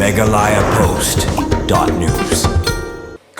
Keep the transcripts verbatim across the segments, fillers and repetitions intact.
Meghalaya Post dot news.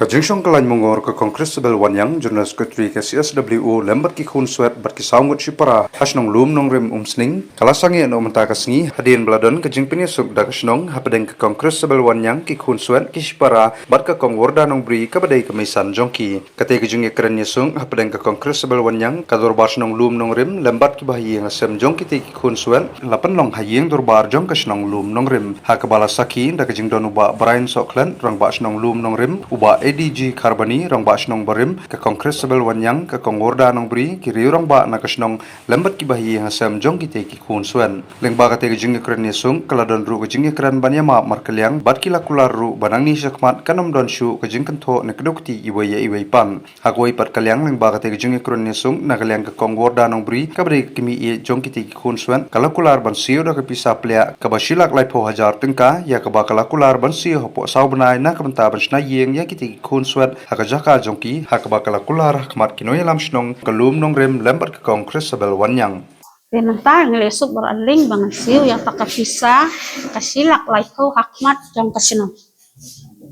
Ka jingshong ka lain mungor ka Kong Christabel Wanniang, General Secretary ka C S W O, lem bad ki khun swet bad ki saw ngut shipara ha shnong Lum Nongrim Umsning, ka la sangeh noh mynta ka sngi hadien ba la don ka jingpynïasuk da ka shnong hapdeng ka Kong Christabel Wanniang, ki khun swet, ki shipara bad ka Kong Warda Nongbri kaba dei ka meisan jong ki. Katei ka jingïakren ïasuk hapdeng ka Kong Christabel Wanniang, ka Dorbar Shnong Lum Nongrim lem bad ki bahaïing hasem jong kitei ki khun swet la pynlong ha ïing dorbar jong ka shnong Lum Nongrim, ha kaba la sakhi da ka jingdon u Bah Brian Sohkhlet, Rangbah Shnong Lum Nongrim, u Bah A D G Kharbani, Rangbah Shnong barim, ka Kong Christabel Wanniang, ka Kong Warda Nongbri, ki riew rangbah na ka shnong lem bad ki bahaïing hasem jong kitei ki khun swet. Lyngba katei ka jingïakren ïasuk, ka la don ruh ka jingïakren ban ïamap markylliang bad ki la kular ruh ba nangne shakhmat kan ym don shuh ka jingkynthoh ne kdew kti iwei ïa iwei pat. Ha kawei pat ka liang, lyngba katei ka jingïakren ïasuk, na ka liang ka Kong Warda Nongbri kaba dei ka kmie ïeit jong kitei ki khun swet, ka la kular ban siew da ka pisa pliah kaba shi lak laiphew hajar tyngka, ïa kaba ka la kular ban siew hapoh saw bnai na ka bynta ban shna ïing ïa kitei ki khun swet ha ka jaka jong ki, ha kaba ka la kular ha khmat ki nongïalam shnong ka Lum Nongrim lem bad ka Kong Christabel Wanniang. Te mynta ngi la ïasuk baroh arliang ba ngan siew ïa kata ka pisa ka shi lak laiphew ha khmat jong ka shnong.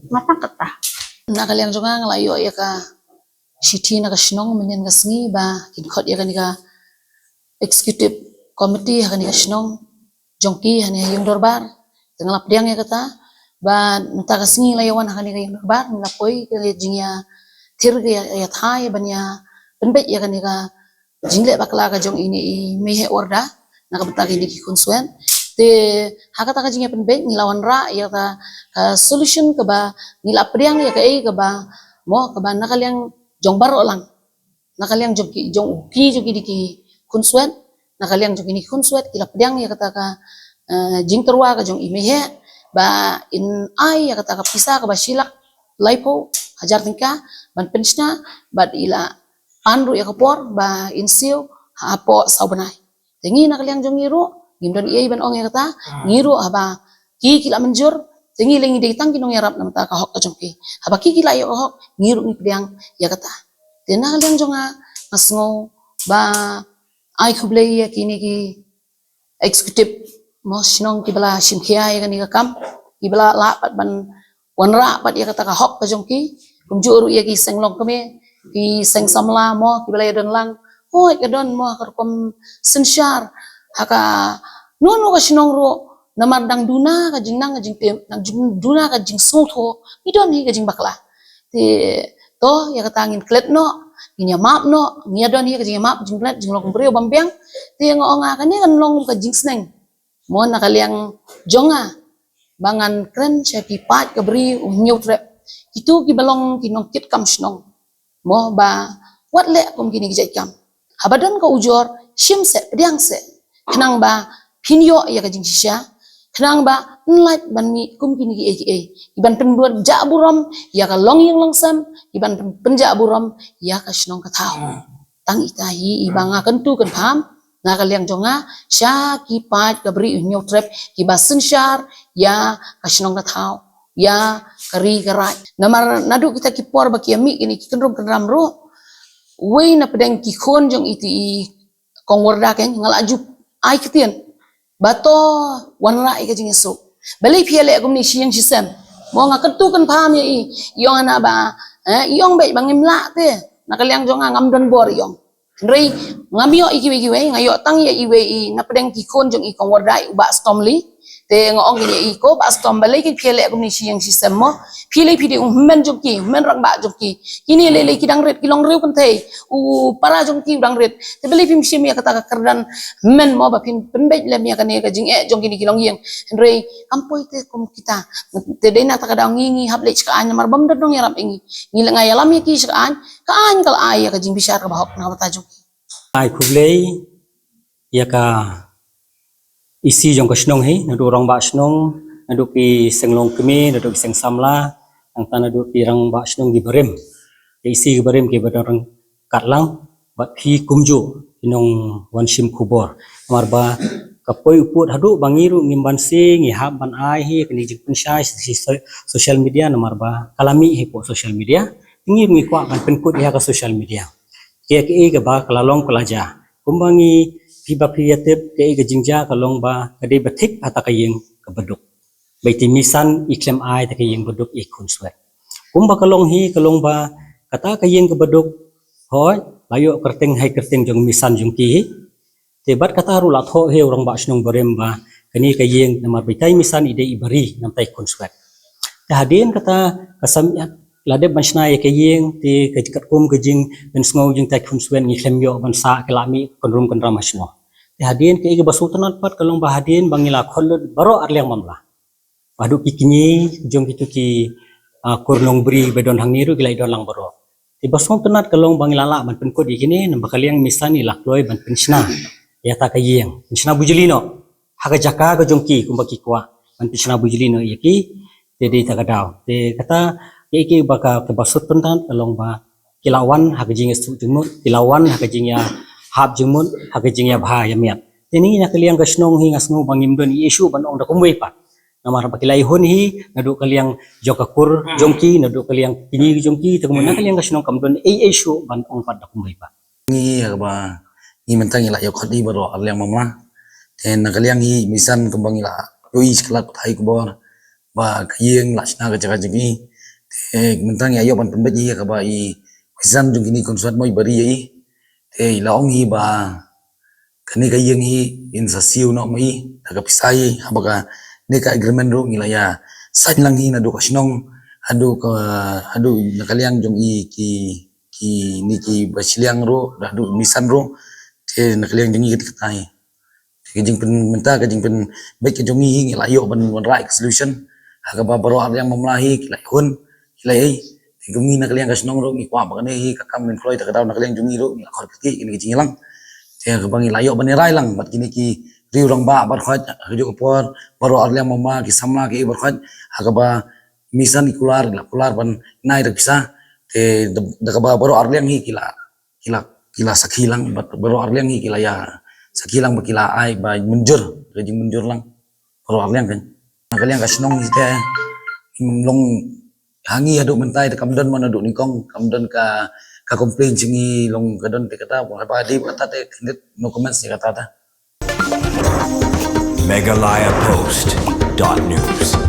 Nga tang kata. Na ka liang jong nga, nga la ïoh ïa ka shithi na ka shnong mynnin ka sngi ba kin khot ïa kane ka executive committee ha kane ka shnong jong ki ha kane ka ïing dorbar. Te nga la pdiang ïa kata, ba mynta ka sngi la ïa wan ha kane ka ïing dorbar, ngi la poi ka jingïathir ka ïa, ïathai ban ïa pynbeit ïa kane ka jingleh bakla ka jong ine i Mei Heh Warda na ka bynta kine ki khun swet. Te ha kata ka jingïapynbeit ngi la wanrah ïa kata ka solution kaba ngi la pdiang ïa kaei kaba mo kaba na ka liang jong baroh lang. Na ka liang jong ki, jong u ki, jong ki dei ki khun swet, na ka liang jong kine ki khun swet ki la pdiang ïa kata ka, eh, jingtyrwa ka jong i Mei Heh ba in ai ïa kata ka pisa kaba shi lak laiphew hajar tyngka ban pynshna bad i la pan ruh ïa ka por ba in siew hapoh saw bnai. Te ngi na ka liang jong ngi ruh ngim don ei ban ong ïa kata, ngi ruh haba ki ki la mynjur, te ngi lei ngi dei tang ki nongïarap na ka bynta ka hok ka jong ki. Haba ki ki la ïoh ka hok, ngi ruh ngi pdiang ïa kata. Te na ka liang jong nga, nga sngew ba ai khublei ïa kine ki executive mo shnong kiba la shim khia ïa kane ka kam, kiba la lah pat ban wanrah pat ïa kata ka hok ka jong ki. Kumjuh ruh ïa ki seng longkmie, ki seng samla mo kiba la ïa don lang. Hooid ka don mo ka rukom synshar ha kano kano ka shnong ruh, namar dang duna ka jingnang ka jingtip, dang jing, duna ka jingsngewthuh, ngi don hi ka jingbakla. Te to ïa kata ngin klet noh, ngin ïa map noh, ngin ïa don hi ka jingïamap, jingklet, jinglong briew bym biang. Te nga ong nga kane kan long ka jingsneng mo na ka liang jong nga ba ngan kren sha ki paid ka Bri u Hynñiewtrep, kito kiba long ki nongkitkam shnong mo ba wat leh kum kine ki jait kam. Haba don ka ujor, shim seh, pdiang seh, khnang ba phin ïoh ïa ka jingshisha, khnang ba yn lait ban mih kum kine kiei kiei kiban pynjah burom ïa ka longïing longsem, kiban pyn, pynjah burom ïa ka shnong ka thaw. Tang ita hi iba nga kyntu kynpham na ka liang jong nga sha ki paid ka Bri u Hynñiewtrep kiba synshar ïa ka shnong ka thaw, ïa ka ri ka raid. Namar naduh kita ki por ba ki ïa mih kine ki kynrum kynram ruh, wei na pdeng ki khun jong iti i Kong Warda, keiñ nga la ju ai ktien ba to wanrah ïa ka jingïasuk. Balei phi ïa leh kumne shi ïing shi sem? Mo nga kyntu kynpham ïa i, i ong hana ba, eh, i ong beit ba ngim lah te. Na ka liang jong nga ngam don bor, i ong. Hynrei ngam ïoh ïa kiwei kiwei, nga ïoh tang ïa iwei i na pdeng ki khun jong i Kong Warda, i u Bah Stomley. Te nga ong keiñ ïa i, ko Bah Stom, balei keiñ phi ïa leh kumne shi ïing shi sem mo? Phi lei phi dei u hynmen jong ki, hynmen rangbah jong ki. Kine lei lei ki dang rit, ki long riew kynthei. U para jong ki u dang rit. Te balei phim shim ïa kata ka kyrdan hynmen mo ba phin pynbeit lem ïa kane ka jingeh jong kine ki longïing? Hynrei kam poi te kum kita. Te dei na kata ka daw ngi, ngi hap leit sha ka aiñ namar bym don nongïarap ïa ngi. Ngi leit, nga ïalam ïa ki sha ka aiñ, ka aiñ ka la ai ïa ka jingbishar kaba hok na ka bynta jong ki. Ai khublei ïa ka E C jong ka shnong hi, naduh rangbah shnong, naduh ki seng longkmie, naduh ki seng samla, nangta naduh ki rangbah shnong kiba rim, ki E C kiba rim kiba don ryngkat lang bad phi kumjuh ki nongwan shim khubor. Namar ba ka poi u pud haduh ba ngi ruh ngim banse, ngi hap ban ai hi kane ka jingpynshai sha so-, social media, namar ba ka la mih hi hapoh social media. Ngi ruh ngi kwah ban pynkut ïa ka social media. Kaei kaei kaba ka la long ka la jia. Kumba ngi, phi ba phi ïa tip, kaei ka jingjia ka long ba ka dei ba thik ha kata ka ïing kaba duk. Bad te mission i khlem ai te ka ïing baduk i khun swet. Kumba ka long hi ka long ba kata ka ïing ka baduk hoi la ïoh kyrteng ha i kyrteng jong mission jong ki hi. Te bad kata ruh la thoh hi u rangbah shnong barim ba kane ka ïing namar bad te mission i dei i bari namar te i khun swet. Te hadien kata ka sam la dep ban shna ïa ka ïing te ka katkum ka jingpynsngew jong te i khun swet ngi khlem ïoh ban sah ka la mih kynrum kynram ha shnong. Te hadien ka i ka ba sngewtynnat pat ka long ba hadien ba ngi la khot lut baroh arliang mamla. Haduh ki kñi jong kitu ki kur nongbri ba don hangne ruh ki la don lang baroh. Te ba sngewtynnat ka long ba ngi la lah ban pynkut ïa kine namar ba ka liang mission i la kloi ban pynshna ïa ta ka ïing, pynshna bujli noh ha ka jaka ka jong ki kumba ki kwah ban pynshna bujli noh ïa ki. Te dei ta ka daw te kata ïa ki ba ka ba sngewtynnat ka long ba ki la wan ha ka jingïasuk jingmut, ki la wan ha ka jingïahap jingmut, ha ka jingïabha ïamiat. Te ngi na ka liang ka shnong hi nga sngew ba ngim don i issue ban ong da kumwei pat. Namar ba ki la ïehun hi naduh ka liang jong ka kur jong ki, naduh ka liang kñi jong ki, te kumno na ka liang ka shnong kam don ei ei shuh ban ong pat da kumwei pat. Ngi ha kaba ngi mynta ngi la ïoh khot hi baroh arliang mamla. Te na ka liang hi mission kumba ngi la ïohi shiklat pat ha i khubor ba ka ïing la shna ka jaka jong ngi. Te mynta ngi ïoh ban pynbeit hi ha kaba i mission jong kine khun swet mo i bari ïa i. Te i la ong hi ba kane ka ïing hi in sa siew noh ma i da ka pisa hi haba kane ka agreement ruh ngi la ïa sign lang hi naduh ka shnong haduh ka haduh na ka liang jong i ki kine ki ba shiliang ruh haduh mission ruh. Te na ka liang jong i kata hi. Te ka jingpyn mynta ka jingpynbeit ka jong i hi ngi la ïoh ban wanrah ka solution ha kaba baroh arliang mamla hi ki la ïehun ki la ei. Te kum ngi na ka liang ka shnong ruh ngi kwah ba kane hi ka kam ngin kloi ta ka daw na ka liang jong ngi ruh ngi la khot kti kine ki jingïalang. Te kaba ngi la ïoh ban ïarai lang bad kine ki riew rangbah baroh ha kajuh ka por baroh arliang mamla ki samla ki baroh ha kaba mission i kular la kular ban nai da pisa. Te da kaba baroh arliang hi ki la ki la ki la sakhi lang bad baroh arliang hi ki la ïa sakhi lang ba ki la ai ba mynjur ka jingmynjur lang. Baroh arliang kan na ka liang ka shnong hi te long hangi haduh mynta te kam don mo naduh nyngkong kam don ka ka complain jong ngi long ka don te kata ba dei kata te no comments te kata ta. Meghalaya Post dot news.